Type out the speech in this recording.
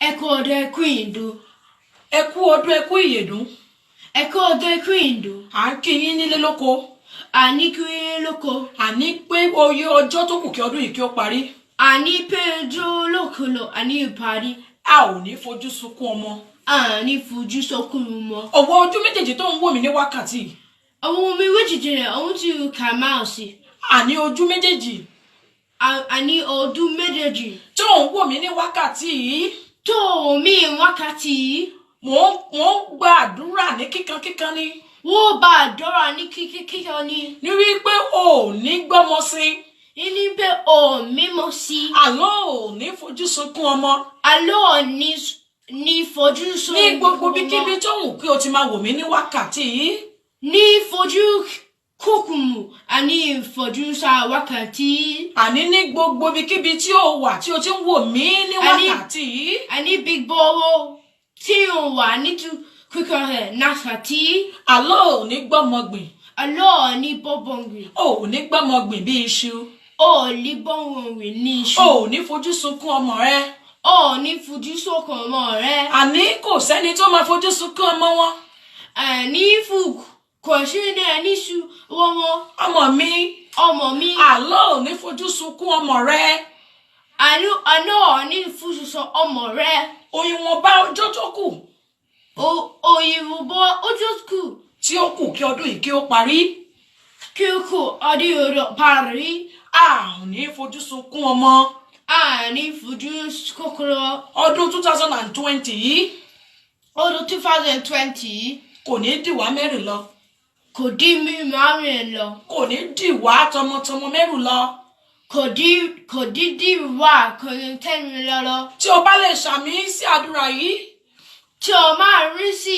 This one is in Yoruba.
Ẹ kú ọdún, ẹ kú ìyèdún. Ẹ kú ọdún, ẹ kú ìyèdún. Ẹ kú ọdún, ẹ kú ìyèdún. À ń kí yín nílé lóko. Àní kí yín lóko. Àní pé oye ọjọ́ tó kù kí ọdún yìí kí ó parí. Àní pé ojú lókòlò àní ìparí. A ò ní fojú sunkún ọmọ. Àní fojú sọkún mọ́. Ọwọ́ ojú méjèèjì tó ń wò mí ní wákàtí yìí. Àwọn omi méjèèjì rẹ̀ ohun tí kà máa sí. Àní ojú méjèèjì. Àní ọdún méjèèjì. Tó ń wò mí ní wákàtí yìí. Tó omi wákàtí yìí. Mò ń gba àdúrà ní kíkankíkan ni. Wọ́n bá àdọ́rà ní kíkíkíkan ni. Ní wípé o ò ní gbọ́mọ sí. Ní pé ò mímọ́ sí. Àlọ́ ò ní fojú sunkún ọmọ. Àlọ́ ní ní fojú sọ. Ní gbogbo ibikíbi tó wù kí o ti máa wò mí ní wákàtí yìí. Ní fojú kúkúmù àní fojú sa wákàtí. Àní ní gbogbo ibikíbi tí o wà tí o ti ń wò mí ní wákàtí yìí. Àní bí gbogbo tí o wà nítú kíkọ rẹ̀ nákàtí. Àlọ́ ò ní gbọ́mọ gbìn. Àlọ́ ní bọ́bọ̀ngbìn. O ò ní gbọ́mọ gbìn bí iṣu. Ò ní bọ́bọ̀ngbìn ní iṣu. O ò ní fojú sunkún ọmọ rẹ. Ò ní fojú sókàn ọmọ rẹ. Àní kò sẹ́ni tó máa fojú sunkún ọmọ wọn. Àní fún kò sí ní ẹni su wọn wọn. Ọmọ mi. Ọmọ mi. Àlọ́ ò ní fojú sunkún ọmọ rẹ. Àní àná ò ní fojú sọ ọmọ rẹ. Òyìnbó ọjọ́ tó kù. Òyìnbó ọjọ́ kù. Tí ó kù kí ọdún yìí kí ó parí. Kí ó kù ọdún yìí parí. A ò ní fojú sunkún ọmọ. A ní fojú kòkòrò. Ọdún 2020 yìí. Ọdún 2020. Kò ní dìwá mẹ́rin lọ. Kò dí mi márùn lọ. Kò ní dìwá tọmọtọmọ mẹ́rù lọ. Kò dí dí wá kò ní tẹ́mi lọ́lọ́. Tí o bá lè ṣàmì sí àdúrà yìí. Tí o máa rí sí.